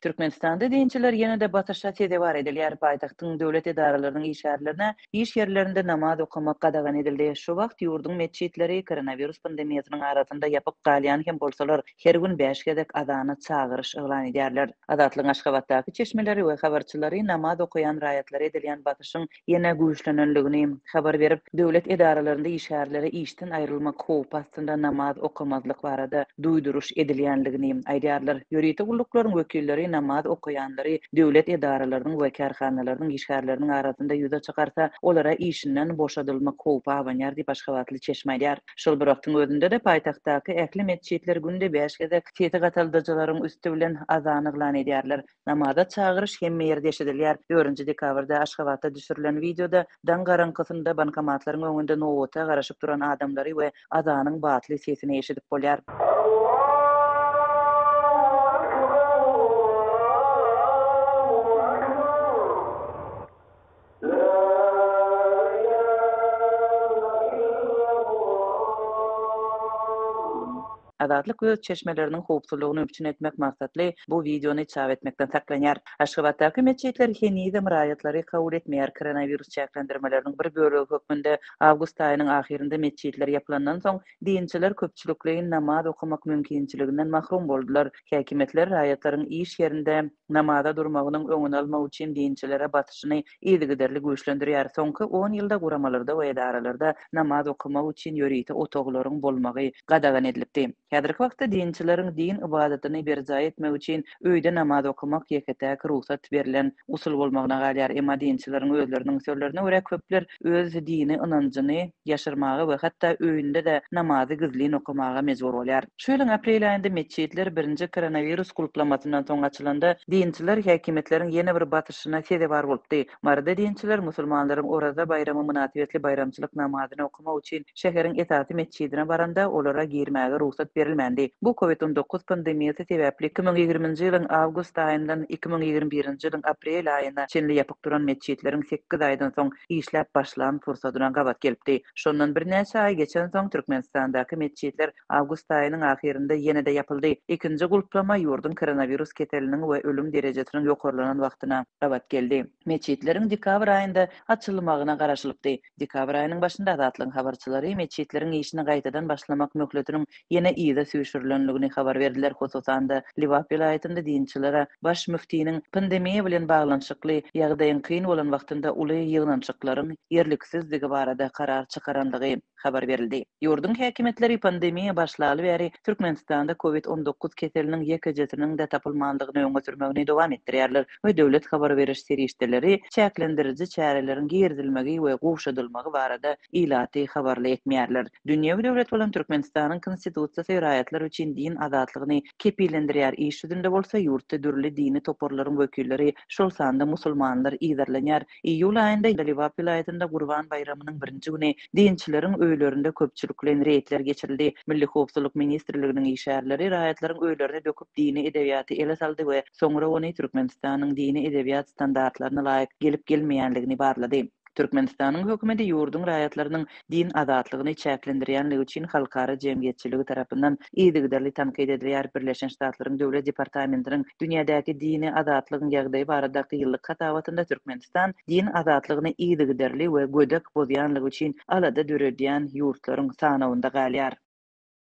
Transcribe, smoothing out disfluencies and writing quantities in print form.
Türkmenistanda dinçiler ýene-de basyşa sezewar edilýär. Paýtagtyň döwlet edaralarynyň işgärlerine iş ýerlerinde namaz okamak gadagan edildi. Şu wagt ýurduň metjitleri koronawirus pandemiýasynyň arasynda ýapyk galýan hem bolsalar, her gün bäş gezek azana çagyryş yglan edýärler. Azatlygyň Aşgabatdaky çeşmeleri we habarçylary namaz okaýan raýatlara edilýän basyşyň ýene güýçlenenligini habar berip, döwlet edaralarynda işgärlere işden aýrylmak howpy astynda namaz okamazlyk barada duýduryş edilýänligini aýdýarlar. Ýörite gulluklaryň wekilleri namaz okaýanlary döwlet edaralarynyň we kärhanalarynyň işgärleriniň arasynda ýüze çykarsa, olara işinden boşadylmak howpy abanýar diýip, aşgabatly çeşme aýdýar. Şol bir wagtyň özünde-de, paýtagtdaky ähli metjitler günde bäş gezek sesi gataldyjylaryň üsti bilen azan yglan edýärler. Namaza çagyryş hemme ýerde eşidilýär. Dördünji dekabrda Aşgabatda düşürilen wideoda daň garaňkysynda bankomatlaryň öňünde nobata garaşyp duran adamlary we azanyň batly sesini eşidip bolýar. Azatlyk öz çeşmeleriniň howpsuzlygyny üpjün etmek maksatly bu wideony çap etmekden saklanýar. Aşgabatdaky metjitler henizem raýatlary kabul etmeýär. Koronawirus çäklendirmeleriniň bir bölegi hökmünde awgust aýynyň ahyrynda metjitler ýapylandan soň, dinçiler köpçülikleýin namaz okamak mümkinçiliginden mahrum boldular. Häkimiýetler raýatlaryň iş ýerinde namaza durmagynyň öňüni almak üçin dinçilere basyşyny yzygiderli güýçlendirýär. Soňky on ýylda guramalarda we edaralarda namaz okamak üçin ýörite otaglaryň bolmagy gadagan edilipdi. Häzirki wagtda dinçileriň din ybadatyny berjaý etmek üçin öýde namaz okamak ýeke-täk rugsat berlen usul bolmagyna galýar. Emma dinçileriň özleriniň sözlerine görä, köpler öz dini ynanjyny ýaşyrmaga we hatda öýünde-de namazy gizlin okamaga mejbur bolýar. Şu ýylyň aprel aýynda metjitler birinji koronawirus gulplamasyndan soň açylanda, dinçiler häkimiýetleriň ýene bir basyşyna sezewar bolupdy. Maryda dinçiler musulmanlaryň Oraza baýramy mynasybetli baýramçylyk namazyny okamak üçin şäheriň esasy metjidine baranda, olara girmäge rugsat berilmändi. Bu Covid 19 pandemiýasy sebäpli 2020-nji ýylyň awgust aýyndan 2021-nji ýylyň aprel aýyna çenli ýapyk duran metjitleriň sekiz aýdan soň işläp başlan pursadyna gabat gelipdi. Şondan birnäçe aý geçensoň, Türkmenistandaky metjitler awgust aýynyň ahyrynda ýene-de ýapyldy. Ikinji gulplama ýurduň koronawirus keseliniň we ölüm derejesiniň ýokarlanan wagtyna gabat geldi. Metjitleriň dekabr aýynda açylmagyna garaşylypdy. Dekabr aýynyň başynda Azatlygyň habarçylary metjitleriň işini gaýtadan başlamak möhletiniň ýene yza süýşürilendigini habar berdiler. Hususan-da, Lebap welaýatynda dinçilere baş müftiniň pandemiýa bilen baglanyşykly ýagdaýyň kyn bolan wagtynda uly ýygnanyşyklaryň ýerliksizdigi barada karar çykarandygy habar berildi. Ýurduň häkimiýetleri pandemiýa başlaly bäri Türkmenistanda Covid 19 keseliniň ýekejesiniň-de tapylmandygyny öňe sürmegini dowam etdirýärler we döwlet habar beriş serişdeleri çäklendiriji çäreleriň girizilmegi we gowşadylmagy barada ilaty habarly etmeýärler. Dünýewi döwlet bolan Türkmenistanyň Konstitusiýasy raýatlar üçin din azatlygyny kepillendirýär, iş ýüzünde bolsa ýurtda dürli dini toparlaryň wekilleri, şol sanda musulmanlar yzarlanýar. Iýul aýynda Lebap welaýatynda Gurban baýramynyň birinji güni dinçileriň öýlerinde köpçülikleýin reýdler geçirildi. Milli howpsuzlyk ministrliginiň işgärleri raýatlaryň öýlerine döküp dini edebiýaty ele saldy we soňra ony Türkmenistanyň dini edebiýat standartlaryna laýyk gelip-gelmeýänligini barlady. Türkmenistanyň hökümeti ýurduň raýatlarynyň din azatlygyny çäklendirýänligi üçin halkara jemgyýetçiligi tarapyndan yzygiderli tankyt edilýär. Birleşen Ştatlaryň Döwlet departamentiniň dünýädäki dini azatlygyň ýagdaýy baradaky ýyllyk hasabatynda Türkmenistan din azatlygyny yzygiderli we gödek bozýanlygy üçin alada döredýän ýurtlaryň sanawynda galýar.